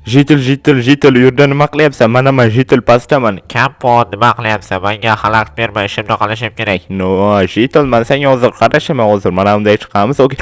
Житель, житель, житель, u yerda nima qilyapsan? Mana man, житель, pastdaman. Kampot, nima qilyapsan? Menga xalaqit berma, ishimni qilishim kerak. No, житель, man senga hozir qarashaman hozir. Mana bunday chiqamiz. Okey.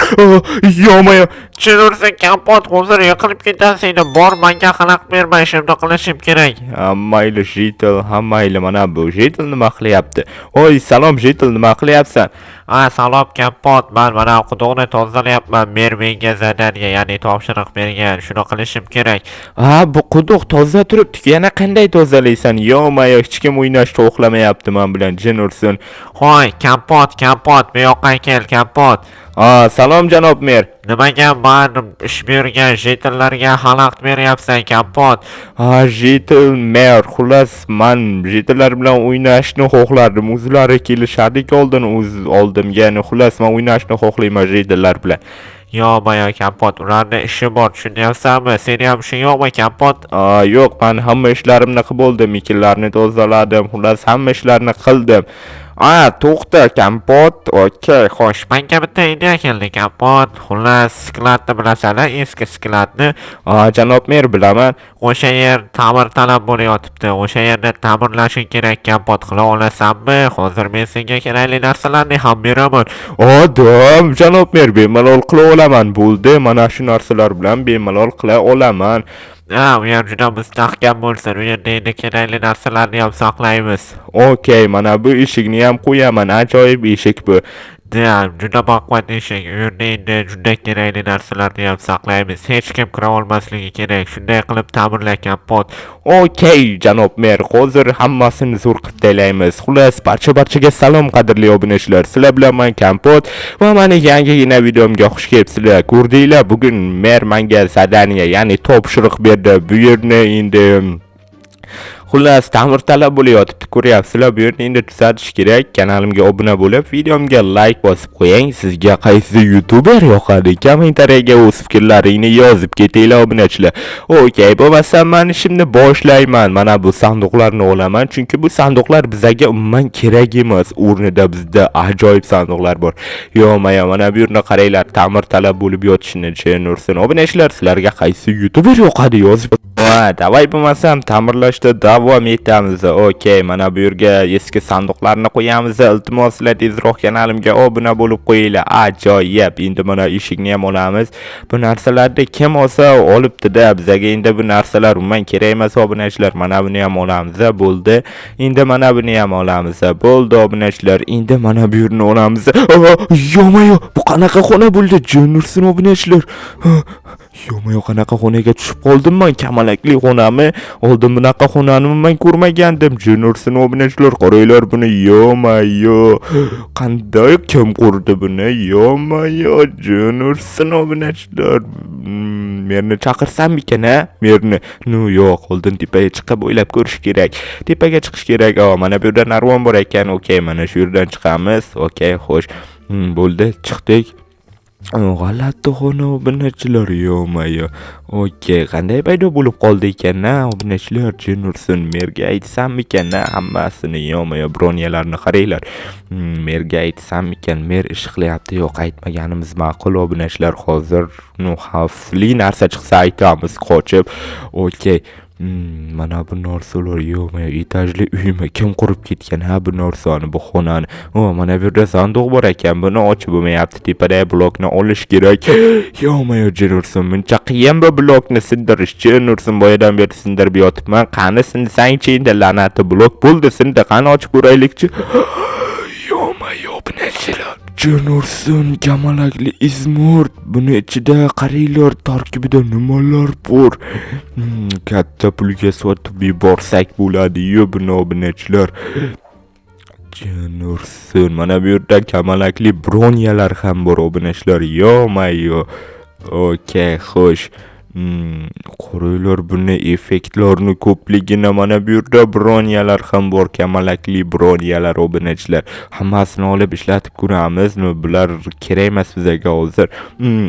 Ё-моё. Jin ursin, Kampot, hozir yiqilib ketasan. Bor, menga xalaqit berma, ishimni qilishim kerak. Ha, mayli, житель, ha, mayli, mana bu житель nima qilyapti? Oy, salom, житель, nima qilyapsan? Ha, salom, Kampot, man mana quduqni tozalayapman. Mer menga задание, ya'ni topshiriq bergan. Shuni qilishim kerak. Ha, bu quduq toza turibdi. Yana qanday tozalaysan? Ё-моё, hech kim o'ynashni xohlamayapti men bilan, jin ursin. Hoy, Kampot, Kampot, bu yoqqa kel, Kampot. Ha, salom, janob mer. Nimaga man ish bergan житель larga xalaqit beryapsan, Kampot? Ha, житель mer, xullas, man житель lar bilan o'ynashni xohlardim. O'zlari kelishardik oldin o'z oldimga. Ya'ni, xullas, man o'ynashni xohlayman житель lar bilan. Ё-моё, Kampot, ularni ishi bor, tushunyapsanmi? Seni ham ishing yo'qmi, Kampot? A, yo'q, man hamma ishlarimni qilib bo'ldim. Ekinlarni tozaladim, xullas, hamma ishlarni qildim. A, to'xta, Kampot. Okey, xo'sh. Menga bitta ideya keldi, Kampot. Xullas, склад ni bilasan, eski склад ni. A, janob mer, bilaman. O'sha yer ta'mir talab bo'layotibdi. O'sha yerni ta'mirlashing kerak, Kampot. Qila olasanmi? Hozir men senga kerakli narsalarni ham beraman. Odam, janob mer, bemalol qila olaman. Bo'ldi, mana shu narsalar bilan bemalol qila olaman. Ha, u yer juda mustahkam bo'lsin. U yerda endi kerakli narsalarni ham saqlaymiz. Okey, mana bu eshikni ham qo'yaman. Ajoyib eshik bu. Да, juda baquvvat eshik. U yerda endi juda kerakli narsalarni ham saqlaymiz. Hech kim kira olmasligi kerak. Shunday qilib ta'mirla, Kampot. Okey, janob mer, hozir hammasini zo'r qilib taylaymiz. Xullas, barcha-barchaga salom, qadrli obunachilar. Sizlar bilan men, Kampot, va mani yangigina videomga xush kelibsizlar. Ko'rdinglar, bugun mer menga задание, ya'ni topshiriq berdi. Bu yerni endi, xullas, ta'mirtalab bo'layotibdi, ko'ryapsizlar. Bu yerni endi tuzatish kerak. Kanalimga obuna bo'lib, videomga like bosib qo'ying. Sizga qaysi youtuber yoqadi? Kommentariyaga o'z fikrlaringni yozib ketinglar, obunachilar. Okey, bo'lmasa man ishimni boshlayman. Mana bu sandiqlarni olaman, chunki bu sandiqlar bizaga umuman kerak emas. O'rnida bizda ajoyib sandiqlar bor. Ё-моё, mana bu yerni qaranglar, ta'mirtalab bo'lib yotishini, jin ursin. Obunachilar, sizlarga qaysi youtuber yoqadi, yozib. Va, давай, bo'lmasam ta'mirlashda davom etamiz. Okey, mana bu yerga eski sandiqlarni qo'yamiz. Iltimos, sizlar tezroq kanalimga obuna bo'lib qo'yinglar. Ajoyib. Endi mana eshikni ham olamiz. Bu narsalarni kim olsa olibdi-da. Bizaga endi bu narsalar umuman kerak emas, obunachilar. Mana buni ham olamiz, bo'ldi. Endi mana buni ham olamiz. Bo'ldi, obunachilar. Endi mana bu yerni olamiz. Ё-моё, bu qanaqa xona bo'ldi? Jin ursin, obunachilar. Ё-моё, qanaqa xonaga tushib qoldim man? Kamalakli xonami? Oldin bunaqa xonani man ko'rmagandim. Jin ursin, obunachilar, qaranglar buni. Ё-моё. Qanday, kim qurdi buni? Ё-моё, jin ursin, obunachilar. Merni chaqirsammikan, a? Merni. Ну, yo'q, oldin tepaga chiqib o'ylab ko'rish kerak. Tepaga chiqish kerak. O, mana bu yerda narvon bor ekan. Okey, mana shu yerdan chiqamiz. Okey, xo'sh. Bo'ldi, chiqdik. G'alati xona, obunachilar, ё-моё. Okey, qanday paydo bo'lib qoldi ekan, a, obunachilar, jin ursin, merga aytsammikan, a, hammasini, ё-моё, броня larni qaranglar. Merga aytsammikan, mer ish qilyapti, yo'q, aytmaganimiz ma'qul, obunachilar, hozir, ну, xavfli narsa chiqsa aytamiz qochib. Okey. Mana bu narsalar, ё-моё, etajli uymi? Kim qurib ketgan, ha, bu narsani, bu xonani? O, mana bu yerda sandiq bor ekan, buni ochib bo'lmayapti. Tepadagi blokni olish kerak. Ё-моё, jin ursin, muncha qiyin bu blokni sindirish. Jin ursin, boyadan beri sindirib yotibman. Qani, sindsangchi endi, la'nati blok. Bo'ldi, sindi. Qani, ochib ko'raylikchi. Ё-моё, obunachilar. Jin ursin, kamalakli изумруд. Buni ichida qaranglar, tarkibida nimalar bor. Katta pulga sotib yuborsak bo'ladi-yu buni, obunachilar. Jin ursin, mana bu yerda kamalakli броня lar ham bor, obunachilar. Ё-моё. Okey, xo'sh. Qaranglar buni effektlarni ko'pligini. Mana bu yerda броня lar ham bor, kamalakli броня lar, obunachilar. Hammasini olib ishlatib ko'ramiz. Ну, bular kerak emas bizaga hozir.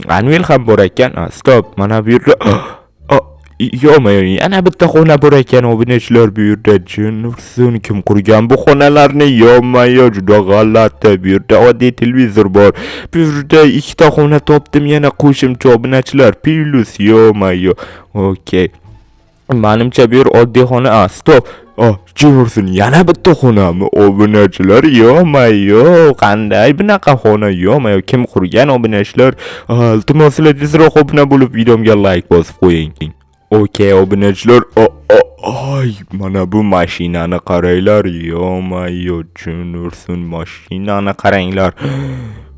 Anvil ham bor ekan. Стоп, mana bu yerda, ё-моё, yana bitta xona bor ekan, obunachilar, bu yerda. Jin ursin, kim qurgan bu xonalarni? Ё-моё, juda g'alati. Bu yerda oddiy televizor bor. Bu yerda ikkita xona topdim yana qo'shimcha, obunachilar. Плюс, ё-моё. Okey. Manimcha, bu yer oddiy xona. A, стоп. Oh, jin ursin, yana bitta xonami? Obunachilar, ё-моё, qanday bunaqa xona, ё-моё, kim qurgan, obunachilar? Ah, iltimos, sizlar tezroq obuna bo'lib, videomga like bosib qo'ying. Okey, obunachilar. Ay, mana bu mashinani qaranglar. Ё-моё, jin ursin, mashinani qaranglar.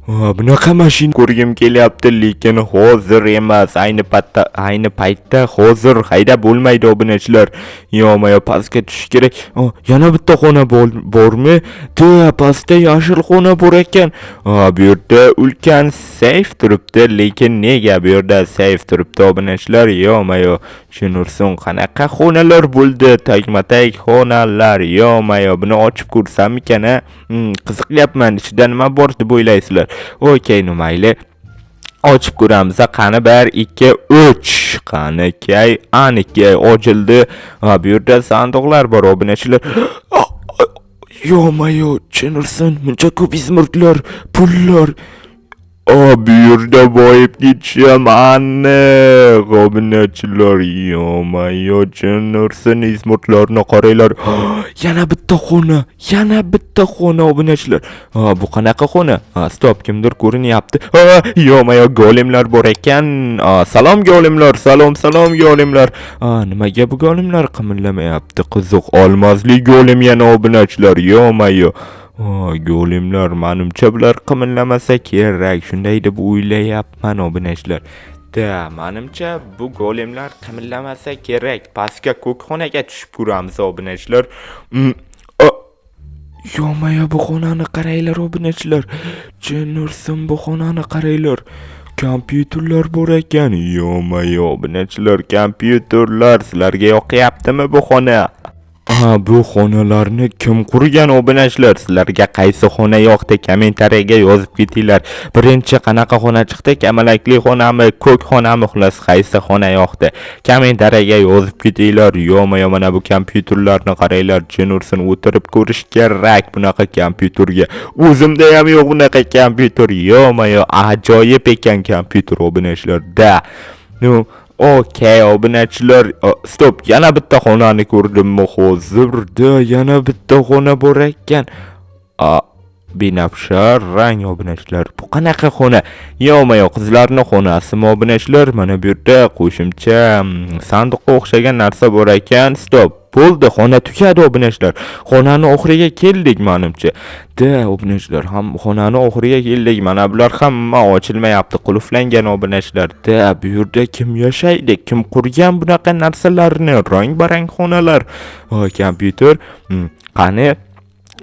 Ha, bunaqa mashina ko'rgim kelyapti, lekin hozir emas. Ayni paytda hozir haydab bo'lmaydi, obunachilar. Ё-моё, pastga tushish kerak. Oh, yana bitta xona bormi? Да, pastda yashil xona bor ekan. Ha, bu yerda ulkan seyf turibdi, lekin nega bu yerda seyf turibdi, obunachilar? Ё-моё, jin ursin, qanaqa xonalar bo'ldi? Tagma-tag xonalar. Ё-моё, buni ochib ko'rsammikan, a? Qiziqyapman, ichida nima bor deb o'ylaysizlar. Okey, ну mayli. Ochib ko'ramiz. Qani, 1, 2, 3. Qani, aniki ochildi. Ha, bu yerda sandiqlar bor, obunachilar. Ё-моё, jin ursin, muncha ko'p изумруд lar, pullar. Oh, bu yerda boyib ketishim aniq, obunachilar. Ё-моё, jin ursin, изумруд larni qaranglar. Yana bitta xona, yana bitta xona, obunachilar. Ha, bu qanaqa xona? Ha, стоп, kimdir ko'rinyapti. Ha, ё-моё, golemlar bor ekan. Ha, salom, golemlar, salom, salom, golemlar. Ha, nimaga bu golemlar qimirlamayapti? Qiziq, olmosli golem yana, obunachilar. Ё-моё. Ha, golemlar, manimcha, bular qimirlamasa kerak. Shunday deb o'ylayapman, obunachilar. Да, manimcha, bu golemlar qimirlamasa kerak. Pastga ko'k xonaga tushib ko'ramiz, obunachilar. Ё-моё, bu xonani qaranglar, obunachilar. Jin ursin, bu xonani qaranglar. Kompyuterlar bor ekan. Ё-моё, obunachilar, kompyuterlar, sizlarga yoqyaptimi bu xona? Ha, bu xonalarni kim qurgan, obunachilar? Sizlarga qaysi xona yoqdi? Kommentariyaga yozib ketinglar. Birinchi qanaqa xona chiqdi? Kamalakli xonami, ko'k xonami? Xullas, qaysi xona yoqdi? Kommentariyaga yozib ketinglar. Ё-моё, mana bu kompyuterlarni qaranglar. Jin ursin, o'tirib ko'rish kerak bunaqa kompyuterga. O'zimda ham yo'q bunaqa kompyuter. Ё-моё, ajoyib ekan kompyuter, obunachilar. Да. Ну, okey, obunachilar, стоп, yana bitta xonani ko'rdimmi hozirda? Yana bitta xona bor ekan. A, binafsha rang, obunachilar. Bu qanaqa xona? Ё-моё, qizlarni xonasimi, obunachilar? Mana bu yerda qo'shimcha sandiqqa o'xshagan narsa bor ekan. Стоп. Bo'ldi, xona tugadi, obunachilar. Xonani oxiriga keldik, manimcha. Да, obunachilar, ham xonani oxiriga keldik. Mana bular hamma ochilmayapti, qulflangan, obunachilar. Да, bu yerda kim yashaydi? Kim qurgan bunaqa narsalarni? Rang-barang xonalar. O, kompyuter. Qani?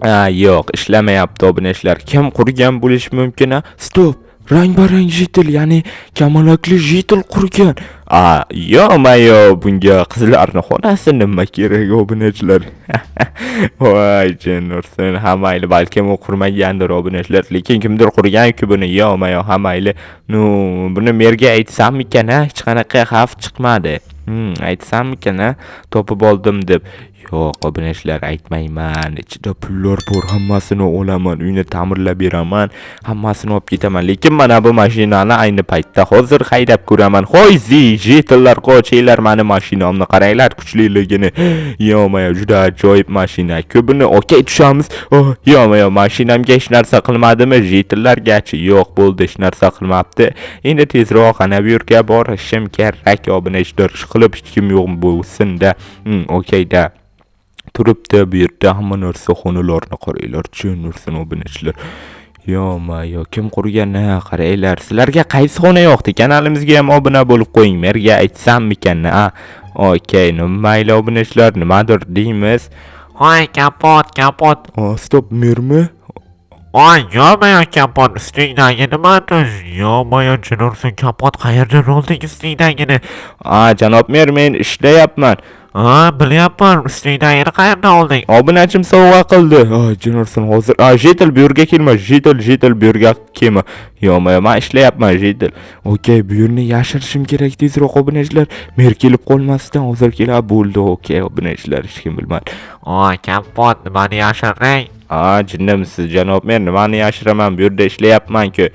A, yo'q, ishlamayapti, obunachilar. Kim qurgan bo'lishi mumkin, a? Стоп. Rang-barang житель, ya'ni kamalakli житель qurgan. A, ё-моё, bunga qizlarni xonasi nima kerak, obunachilar? Voy, jin ursin, ha mayli, balkim u qurmagandir, obunachilar, lekin kimdir qurgan-ku buni, ё-моё, ha mayli. Ну, buni merga aytsammikan, a? Hech qanaqa xavf chiqmadi. Aytsammikan, a? Topib oldim deb. Yo'q, obunachilar, aytmayman. Ichida pullar bor, hammasini olaman, uyni ta'mirlab beraman, hammasini olib ketaman. Lekin mana bu mashinani ayni paytda hozir haydab ko'raman. Hoy, житель lar, qochinglar, mani mashinamni qaranglar kuchliligini. Ё-моё, juda ajoyib mashina. Ku buni, okey, tushamiz. Oh, ё-моё, mashinamga hech narsa qilmadimi? Житель largachi? Yo'q, bo'ldi, hech narsa qilmabdi. Endi tezroq ana bu yerga borishim kerak, obunachilar. Ishqilib hech kim yo'q bo'lsin-da. Okey-da. Turibdi bu yerda hamma narsa, xonalarni qaranglar, jin ursin, obunachilar. Ё-моё, kim qurgan, ha, qaranglar. Sizlarga qaysi xona yoqdi? Kanalimizga ham obuna bo'lib qo'ying. Merga aytsammikan, ha? Okey, ну mayli, obunachilar, nimadir deymiz. Hoy, Kompot, Kompot. Oh, стоп, mermi? Oy, ё-моё, Kompot, ustingdagi nimadir? Ё-моё, jin ursin, Kompot, qayerdan olding ustingdagini? A, janob mer, men ishlayapman. Ha, bilyapman, ustingdagini qayerdan olding? Obunachim sovg'a qildi. Ay, jin ursin hozir. A, житель, bu yerga kelma. Житель, житель, bu yerga kelma. Ё-моё, men ishlayapman, житель. Okey, bu yerni yashirishim kerak tezroq, obunachilar. Mer kelib qolmasdan, hozir keladi. Bo'ldi, okey, obunachilar, hech kim bilmadi. Oy, Kompot, nimani yashirding? A, jinnimisiz, janob mer, nimani yashiraman? Bu yerda ishlayapman-ku.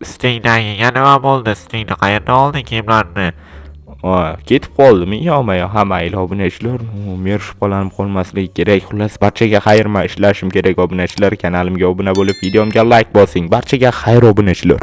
Ustingdagiga nima bo'ldi? Ustingni qayerdan olding kiyimlarni? Ha, ketib qoldimi? Yo'q, ha, mayli, obunachilar. Mer shubhalanib qolmasligi kerak. Xullas, barchaga xayr, man ishlashim kerak, obunachilar. Kanalimga obuna bo'lib, videomga like bosing. Barchaga xayr, obunachilar.